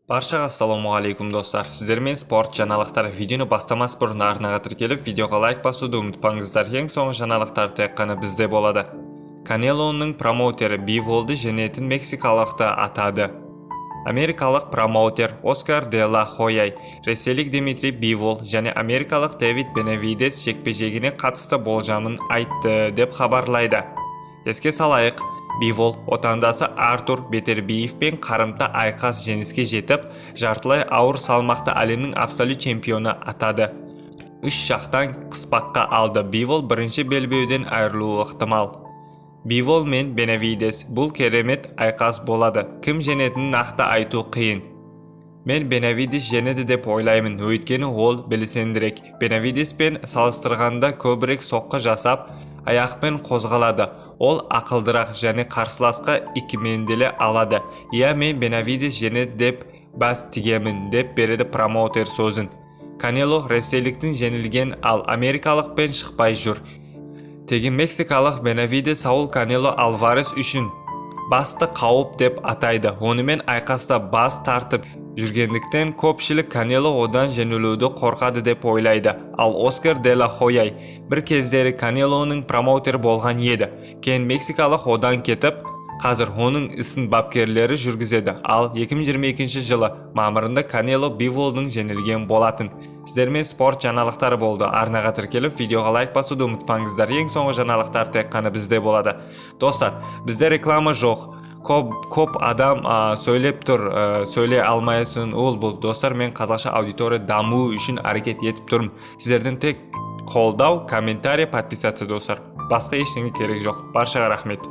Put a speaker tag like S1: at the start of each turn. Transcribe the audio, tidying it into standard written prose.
S1: Баршаға ассалаумағалейкум, достар! Сіздермен спорт жаңалықтары. Видеоны бастамас бұрын арнаға тіркеліп, видеоға лайк басуды ұмытпаңыздар. Ең соңғы жаңалықтар тек қана бізде болады. Канелоның промоутері Биволды жеңетін мексикалықты атады. Америкалық промоутер Оскар де ла Хойя ресейлік Дмитрий Бивол және америкалық Дэвид Бенавидес жекпе-жегіне қатысты болжамын айтты деп хабарлайды. Еске салайық, Бивол отандасы Артур Бетербиевпен қарымта айқас жеңіске жетіп, жартылай ауыр салмақта әлемнің абсолют чемпионы атады. Үш жақтан қыспаққа алды. Бивол бірінші белбеуден айырылуы ықтимал. Бивол мен Бенавидес – бұл керемет айқас болады. Кім жеңетінін нақты айту қиын. Мен Бенавидес жеңеді деп ойлаймын, өйткені ол белсендірек. Бенавидеспен салыстырғанда көбірек соққы жасап, аяқпен қозғалады. Ол ақылдырақ және қарсыласқа икемделе алады. Иә, мен Бенавидес жеңеді деп бас тігемін, деп береді промоутер сөзін. Канело ресейліктен жеңілген, ал америкалықпен шықпай жүр. Тегі мексикалық Бенавидес Саул Канело Альварес үшін басты қауіп деп атайды. Онымен айқаста бас тартып жүргендіктен, көпшілік Канело одан жеңілуді қорқады деп ойлайды. Ал Оскар де ла Хойя бір кездері Канелоның промоутері болған еді. Кейін мексикалық одан кетіп, қазір оның ісін бапкерлері жүргізеді. Ал 2022 жылы мамырында Канело Биволдың жеңілген болатын. Сіздермен спорт жаңалықтары болды. Арнаға тіркеліп, видеоға лайк басуды ұмытпаңыздар. Ең соңғы жаңалықтар тек қана бізде болады. Достар, бізде реклама жоқ. Көп, көп адам сөйлеп тұр, сөйлей алмайсың, ол бұл. Достар, мен қазақша аудитория дамуы үшін әрекет етіп тұрмын. Сіздерден тек қолдау, комментарий, подписаться, достар. Басқа ештеңе керек жоқ. Баршаға рахмет.